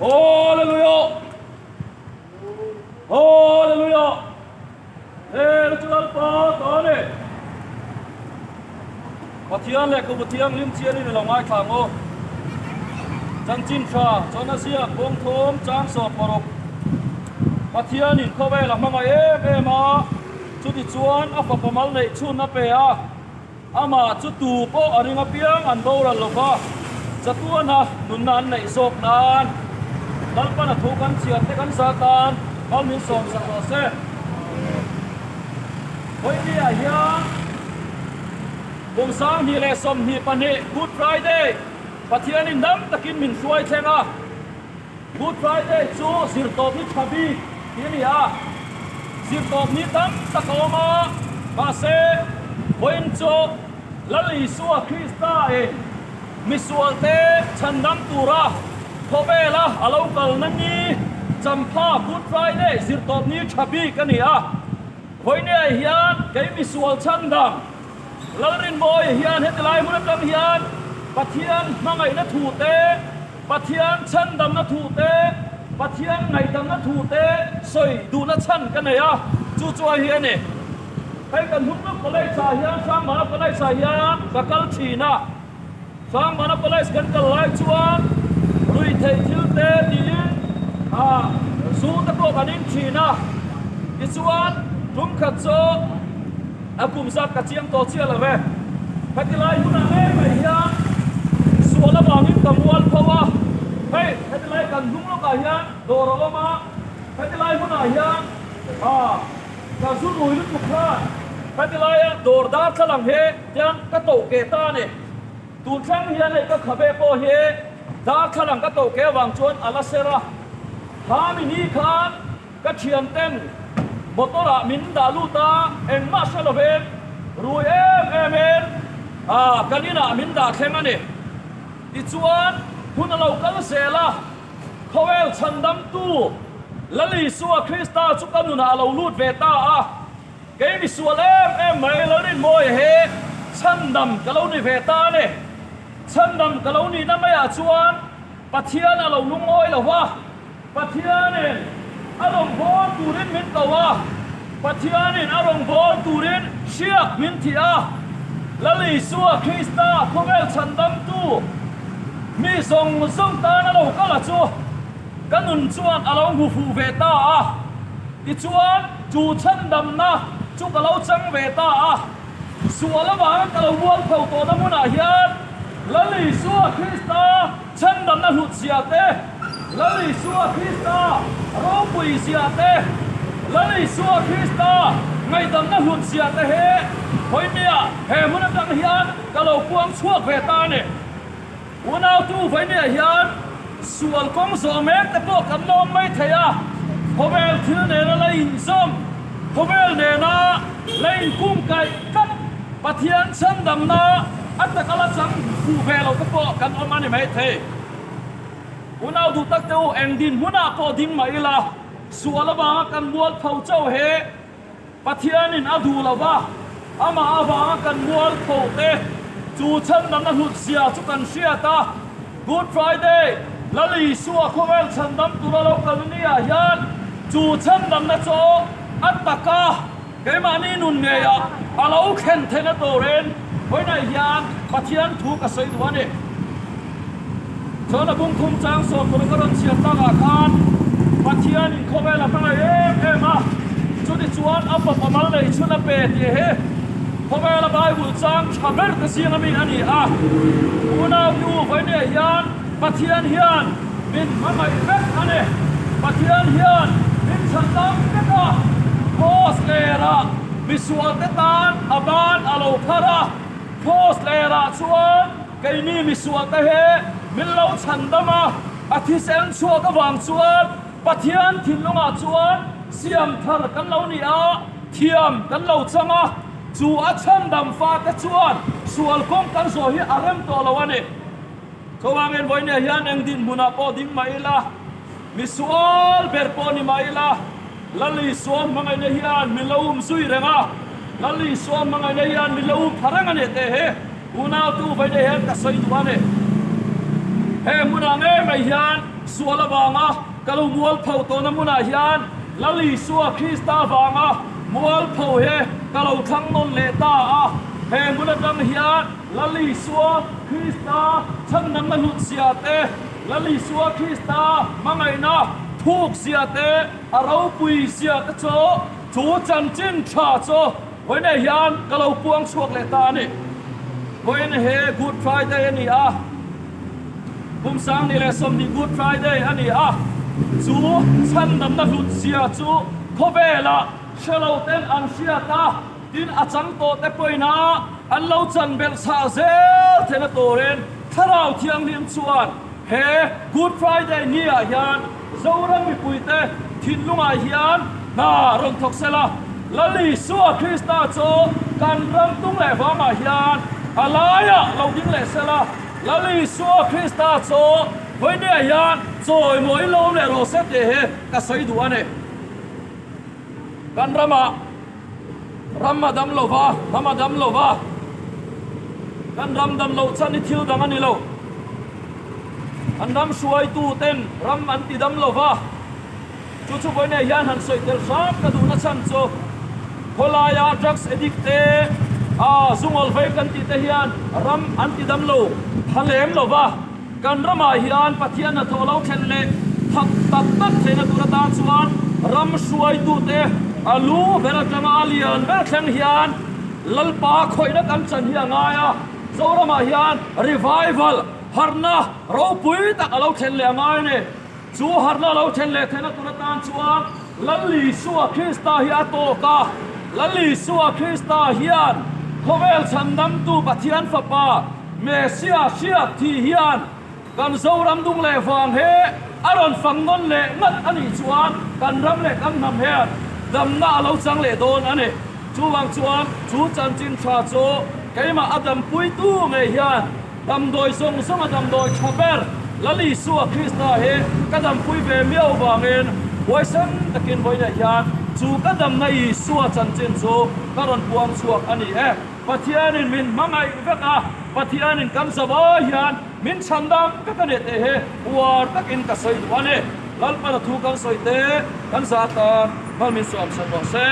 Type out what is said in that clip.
Hallelujah! Hallelujah! Hel chu Lalpa ta a ni. Pathian leh Kubu Thianghlim chianin i lo ngaithla ang u. Chanchin tha chuan a ziak bawngthawm chang 16. Pathianin khawvel a hmangaih em em a, chutichuan a fapa mal neih chhun a pe a. Amah chu tu pawh a ring apiang an boral lo va, chatuana nunna an neih zawk nan Lalpan a thu kan chhiar te kan zah tan mal min sawm sak rawh se. Vawinia hian kum 2022 Good Friday Pathianin dam takin min hruai thleng a. Good Friday chu zirtawpni tha bik tih a ni a, zirtawpni tam tak a awm a, mahse vawiin chu Lal Isua Krista in misualte chhandam tura khawvela a lo kalna ni champha Good Friday zirtawpni tha bik a ni a. Vawinia hian kei misual chhandam Lalrinmawia hian heti lai hmun atang hian Pathian hmangaihna thute, Pathian chhandamna thute, Pathian ngaihdamna thute sawi duhna chhan ka nei a, chu chu a hi a ni. Hei kan hnung college ah hian Hrangmana college ah hian ka kal thin a, Hrangmana college kan kal lai chuan ruihtheih thil te tiin ah zu te pawh kan in thin a, tichuan tum khat chu A kum zat ka chiang tawh chiah lo e. Heti lai hunah ngei mai hian sual avangin ka mual pho a, hei heti lai kan hnung lawkah hian dawr a awm a, heti lai hunah hian ah ka zu rui lutuk khan heti laia dawr darthlalang hi tiang ka toh ke ta a ni. Tun thleng hian hei ka khabe pawh hi darthlalang ka toh ke avang chuan a la ser a, kha mi ni khan Ka thianten motor ah min dah lut a, engmah hre lovin rui em em in kan inah min dah thleng a ni. Tichuan hun a lo kal zel a, khawvel chhandamtu Lal Isua Krista chu ka nunah a lo lut ve ta a, kei misual em em mai Lalrinmawia hi chhandam ka lo ni ve ta a ni. Chhandam ka lo nihna maiah chuan Pathian a lo lungawi lo va. Pathianin a rawngbâwl tûrin min ko a, Pathianin a rawngbâwl tûrin hriak min thih a. Lal Isua Krista khawvêl chhandamtu mi zawng zawng tâna lo kal a chu ka nun chuan a lo hmu fuh ve ta a. Tichuan, chu chhandamna chu ka lo chang ve ta a. Sual avânga ka lo mualpho tawhna hmunah hian Lal Isua Krista Chhandamna hlutzia te, Lal Isua Krista ropuizia te, Lal Isua Krista ngaihdamna hlutzia te hi Vawinia he hmun atang hian ka lo puang chhuak ve ta a ni. Unautu Vawinia hian sual kawng zawh mek te pawh kan la awm mai thei a, khawvel thil nena la inzawm, khawvel nena la inkungkaih tlat Pathian chhandamna a taka la chang fuh ve lo te pawh kan awm a ni maithei. Unau duh tak te u, eng dinhmunah pawh ding mah ila, sual avanga kan mualpho chauh he Pathianin a duh lo va, amah avanga kan mualpho te chu chhandamna hlut zia chu kan hriat a. Good Friday, Lal Isua khawvel chhandam tura lo kal niah hian chu chhandamna chu a taka Keimahni nun ngeiah a lo thlen theihna turin vawiinah hian Pathian thu ka sawi duh a ni. Chuan a bung thum chang sawm tur ka rawn chhiar takah khan Pathianin khawvel a hmangaih em em a, chutichuan a fapa mal neih chhun a pe tih hi khawvela Bible chang tha ber te zing ami a ni a. Unautu vawiinah hian Pathian hian min hmangaih vek a ni. Pathian hian min chhan tam vek a, Kraws lerah misualte tan a ban a lo phar a, Kraws lerah chuan keini misualte hi min lo chhan dam a, a thisen chhuak avang chuan Pathian thinlungah chuan siam thar kan lo ni a, thiam kan lo chang a, chu a chhandam fate chuan sual kawng kan zawh hi a rem tawh lo a ni. Chuvangin vawinia hian eng dinhmunah pawh ding mah ila, misual ber pawh ni mah ila, Lal Isua hmangaihna hian min lo um zui reng a, Lal Isua hmangaihna hian min lo um pha reng a ni teh hi unautu vawinia hian ka sawi duh a ni. He hmunah ngei mai hian sual avanga ka lo mualpho tawhna hmunah hian Lal Isua Krista avanga mualpho he ka lo thlang nawn leh ta a. He hmun atang hian Lal Isua Krista chhandamna hlut zia te, Lal Isua Krista hmangaihna thuk zia te, a ropui zia te chu chu chanchin tha chu Vawiinah hian ka lo puang chhuak leh ta a ni. Vawiin he Good Friday a ni a, kum 2020 Good Friday a ni a, chu chhandamna hlut zia chu khawvelah hre lo ten an hriat a, tin a chang tawh te pawhin a an lo chan belh chhah zel theihna turin Thlarau Thianghlim chuan he Good Friday ni ah hian Zoram mipuite thinlungah hian hna rawn thawk sel a, Lal Isua Krista chu kan ram tung leh vangah hian a laiah lo ding leh sel a, Lal Isua Krista chu vawinia hian chawimawi lawm leh rawh se tih hi ka sawi duh a ni. Kan ramah ram a dam lo va, hnam a dam lo va, kan ram dam loh chan hi thil dang a ni lo. An ram hruaitu ten ram an ti dam lo va, chu chu vawiinah hian han sawi tel hram ka duhna chhan chu khawlaia drugs addict te, aa zungawl vei kan tih te hian ram an ti dam lo tha lem lo va. Kan ramah hian Pathian hnathawh lo thlen leh thak tak tak theihna tur atan chuan ram hruaitute a lu ber atanga a lian ber thleng hian Lalpa khawihna kan chan hi a ngai a. Zoramah hian revival, harhna ropui tak a lo thlen leh a ngai a ni. Chu harhna lo thlen leh theihna tur atan chuan Lal Isua Krista hi a tawk a. Lal Isua Krista hian khawvel chhandamtu Pathian Fapa, Messiah hriat thih hian kan Zoram dung leh vang he a rawn fang nawn leh ngat a nih chuan kan ram leh kan hnam hian damna a lo chang leh dawn a ni. Chuvang chuan chu chanchin tha chu keimah a dampuitu ngei hian Damdawi zawng zawnga damdawi tha ber Lal Isua Krista hi ka dampui ve miau vangin huaisen takin vawiinah hian chu ka damna Isua chanchin chu ka rawn puang chhuak a ni e. Pathianin min hmangaih vek a, Pathianin kan zavai hian min chhan dam vek a ni tih hi uar takin ka sawi duh a ni. Lalpana thu kan sawi te kan zah tan hmal min suam chhan rawh se.